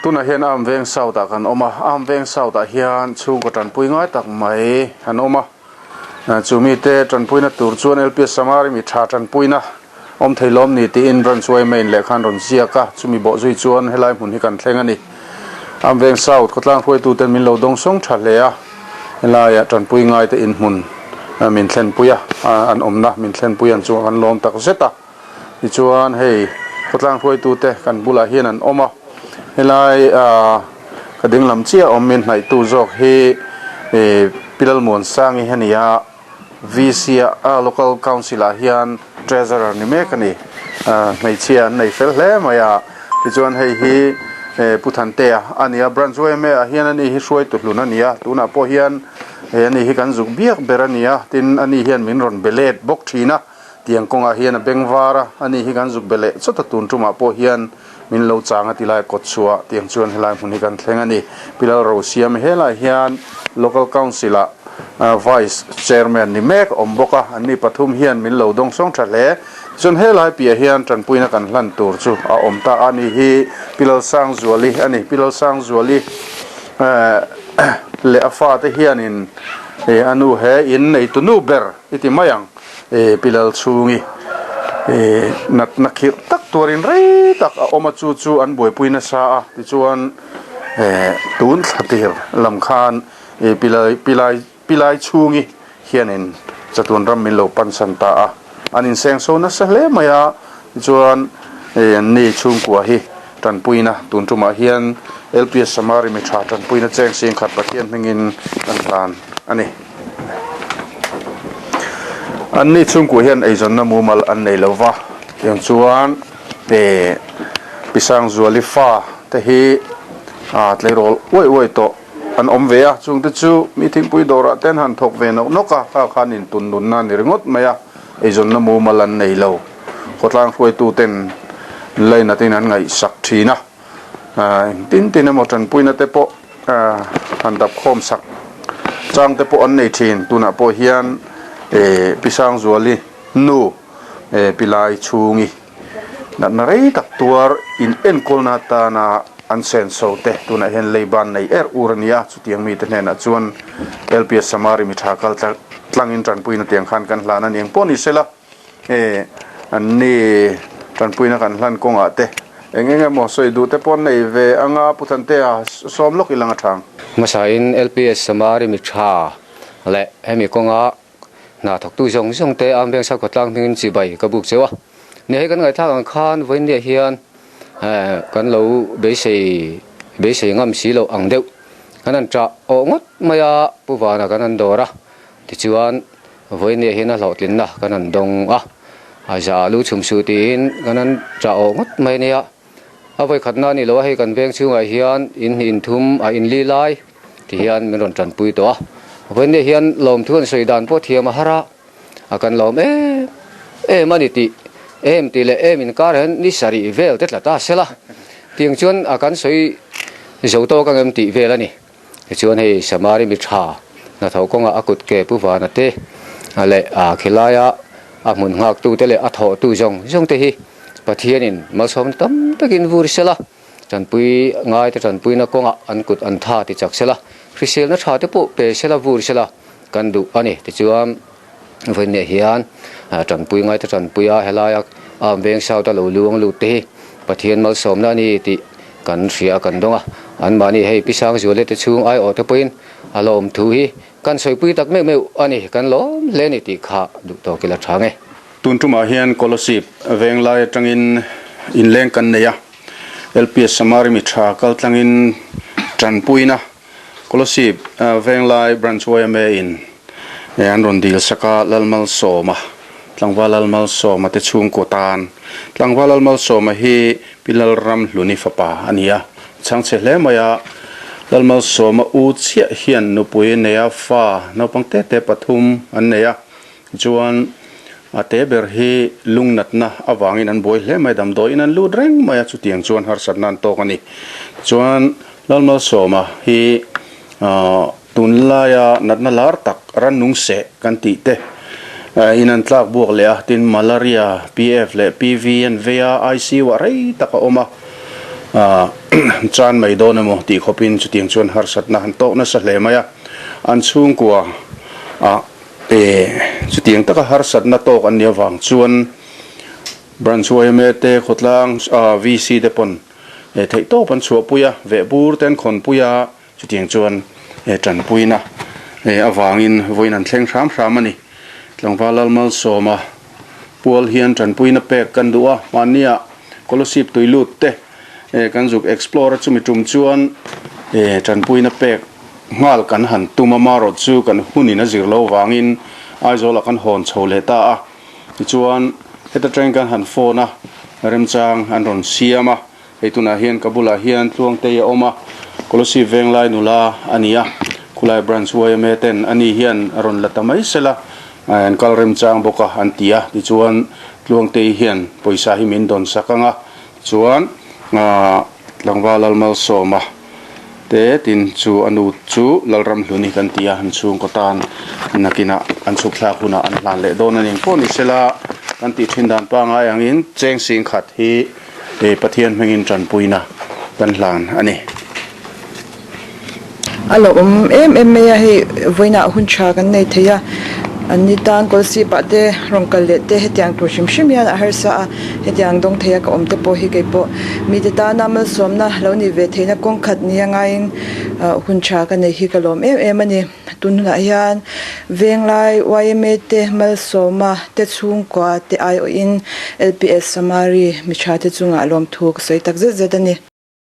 Tunah hian Arm Veng South ah kan awm a, Arm Veng South ah hian chhungkaw tanpui ngai tak mai an awm a, chu mite tanpuina tur chuan LPS Samari mi tha tanpuina awm thei lawm ni tiin Branch yma in lehkha an rawn ziak a, chumi bawh zui chuan helai hmun hi kan thleng a ni. Arm Veng South khawtlang hruaituten min lo dawng sawng tha hle a, helaiah tanpui ngaite inhmun min thlenpui a, an awmna min thlenpui an chungah kan lawm tak zet a. Tichuan hei khawtlang hruaitute kan bulah hian an awm a, helai ah ka dinglam chiah awm min hnaihtu zawk hi ih Pi Lalmuansangi hi a ni a, VC ah Local Council ah hian Treasurer ni mek a ni, hmeichhia an nei fel hle mai a, tichuan hei hi Pu Thantea a ni a, Branch yma ah hian ani hi hruaitu hlun a ni a, tunah pawh hian hei ani hi kan zuk biak ber a ni a, tin ani hian min rawn be let bawk thin a. Tiang kawngah hian a beng var a, ani hi kan zuk be leh chawt a, tun tumah pawh hian min lo chang a ti lai kawt chhuah tiang chuan helai hmun hi kan thleng a ni. Pi Lalrosiam helai hian Local Council ah Vice Chairman ni mek a awm bawk a, anni pathum hian min lo dawng sawng tha hle. Tichuan helai piah hian tanpuina kan hlan tur chu a awm ta a, ani hi Pi Lalsangzuali a ni. Pi Lalsangzuali leh a fate hianin a nu he in neitu nu ber i ti mai ang. Pilal chhungi natna khirh tak tuarin rei tak a awm a, chu chu an buaipui nasa a, tichuan tun thla tir lam khan pilai pilai chhungi hianin chatuan ram min lo pansan ta a, an insengso nasa hle mai a, tichuan anni chhungkua hi tanpuina tun tumah hian LPS Samari mi tha tanpuina cheng singkhat Pathian hmingin kan hlan a ni. Anni chhungkua hian eizawnna mumal an nei lo va, tiang chuan eh Pisangzuali fa te hi ah tleirawl uai uai tawh an awm ve a, chungte chu mi thingpui dawrah te an han thawk ve nawk nawk a, kha khan intun nunna a ni ringawt mai a, eizawnna mumal an nei lo. Khawtlang hruaituten lainatin an ngaihsak thin a, engtin tin emaw tanpuina te pawh han dap khawm sak chang te pawh an nei thin. Tunah pawh hian Pi Sangzuali nu Pi Lai chhungi natna rei tak tuar in enkawlna atana an senso te tunah hian leiban nei er ur a ni a, chutiang mite hnenah chuan LPS Samari mi tha kal tlangin tanpuina tiang khan kan hlan a ni ang pawh ni sela. E an ni tanpuina kan hlan kawngah te eng eng emaw sawi duh te pawh an nei ve anga Pu Thantea sawm lawk ilang a thang. Hmasain LPS Samari mi tha leh hemi kawnga hna thawktu zawng zawng te Amveng Sakhaw tlang hmingin chibai ka buk cheu a. Ni hei kan ngaihthlak ang khan vawiinniah hian kan lo beisei beisei ngam si loh ang deuh kan han ṭah awh ngawt mai a Pu Vana kan han dawr a tichuan Vawinia hian a hlawhtlinna kan han dawng a, a za lu chhum suh tiin kan han chah awh ngawt mai a nia. A vawikhatna a nih loh a, hei kan veng chhungah hian in hnih inthum a inli lai ti hian min rawn tanpui tawh a. Vawinia hian lawmthu an sawi dan pawh thiam a har a, a kan lawm em em a ni tih em tih leh em inkar hian ni sarih vel te tla ta sela tiang chuan a kan sawi zo tawk ang em tih vel a ni. Tichuan hei Samari mi tha hnathawh kawngah a kut ke pu vana te leh a khilaia a hmun nghaktu te leh a thawhtu zawng zawng te hi Pathianin malsawmna tam takin vur sela, tanpui ngaite tanpuina kawngah an kut an tha ti chak sela, hriselna tha te pawh pe sela vur sela kan duh a ni. Tichuan vawiinah hian tanpui ngaite tanpuia helaia a veng south a lo luang lut te hi Pathian malsawmna a ni tih kan hria kan dawng a, anmahni hei Pi Sangzuala te chhung aiawh te pawhin a lawm thu hi kan sawipui tak meuh meuh a ni, kan lawm hle a ni tih kha duh tawk ila tha nge. Tun tumah hian Kolasib venglai atangin inleng kan nei a, LPS Samari mi tha kal tlangin tanpuina Kolasib venglai Branch yma in an rawn dil sak a, Lalmalsawma, Tlangval Lalmalsawma te chhungkaw tan. Tlangval Lalmalsawma hi Pi Lalramhluni fapa a ni a, chhangchhe hle mai a. Lalmalsawma u chiah hian nupui a nei a, fa naupang te te pathum an nei a. Chuan a te ber hi lungnatna avangin an buai hle mai a, damdawiin an lut reng mai a, chutiang chuan harsatna an tawk a ni. Chuan Lalmalsawma hi Tunlaia natna lar tak rannung seh kan tih te in an tlak buak leh a, tin malaria, PF leh PV an vei a, ICU ah rei tak a awm a. Chan mai dawn emaw tih khawpin chutiang chuan harsatna han tawk nasa hle mai a, an chhungkua ah chutiang taka harsatna tawk an nih avang chuan Branch yma te khawtlang VC te pawn theihtawp an chhuahpui a, vehbur te an khawnpui a, chutiang chuan tanpuina avangin vawiin an thleng hram hram a ni. Tlangval Lalmalsawma pual hian tanpuina pek kan duh a, mahnia Kolasib tui lut te kan zuk explore a chumi tum chuan tanpuina pek nghal kan han tum a, marawh chu kan hunin a zir lo vangin Aizawlah kan hawn chho leh ta a, tichuan heta tang kan han phone a, remchang an rawn siam a, hei tunah hian ka bulah hian Tluangtei a awm a, Kolasib Venglai nula a ni a, khulai branch yma ten ani hian a rawn la ta mai sela An kal remchang bawk a an ti a, tichuan Tluangtei hian pawisa hi min dawn sak ang a, tichuan Tlangval Lalmalsawma te tin chu a nu chu Lalramhluni kan ti a, an chhungkaw tan nakinah an chhuk thlak hunah an hlan leh dawn a ni. Engpawh ni sela kan tih thin dan pangngai angin cheng sing khat hi Pathian hmingin tanpuina kan hlan a ni. A lo awm em em mai a, hei vawiinah hun tha kan nei thei a, an ni tan kawlsip ah te rawn kal leh te hetiang tur hrim hrim hian a harsa a, hetiang dawng thei a ka awm te pawh hi kei pawh mite tana malsawmna lo nih ve theihna kawng khat nia ngaiin hun tha ka nei hi ka lawm em em a ni. Tun hunah hian Venglai yma te malsawma te chhungkua te aiawhin LPS Samari mi tha te chungah lawmthu ka sawi tak zet zet a ni.